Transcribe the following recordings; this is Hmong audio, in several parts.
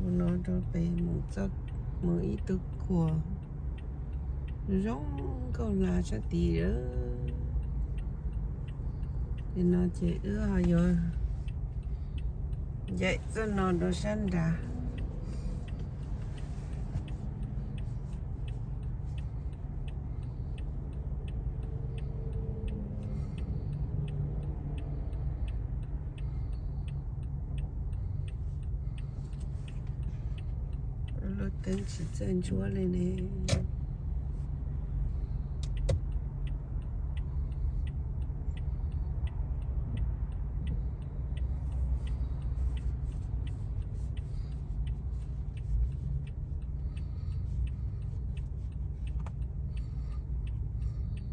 No rau pem mus txoj, mus ib tug khuas zoo nkauj hla sab tid. Ces no ces wb ho yuav ncaim txoj no rau sab nrad. Lub teeb tsis txawj ntsuab li ne.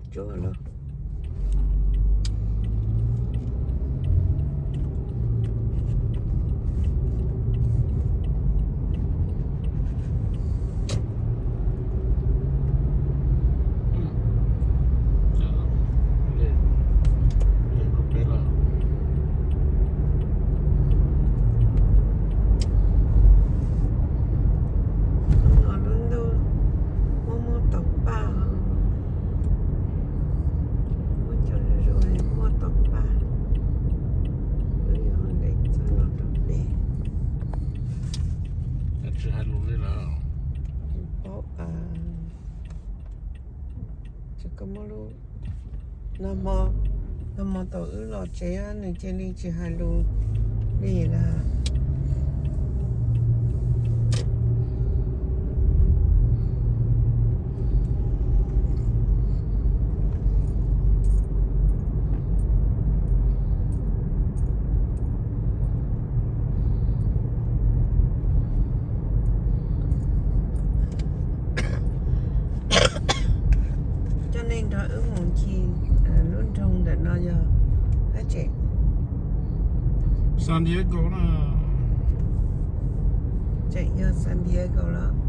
Ntsuab los. No lub ntuj muaj muaj taum paj, muaj cov zuj zus muaj taum paj. Wb yuav ncaim txoj no rau pem. Tsis hais lus li lawm. Tsis paub. Tsis koj muab lub, nag hmo, nag hmo tau wb los tsev nws cia li tsis hais lus li lawm. Coj nej nrog wb mus ncig lub nroog ntawm no yog dab tsi? San Diego na. Tseem yog San Diego los?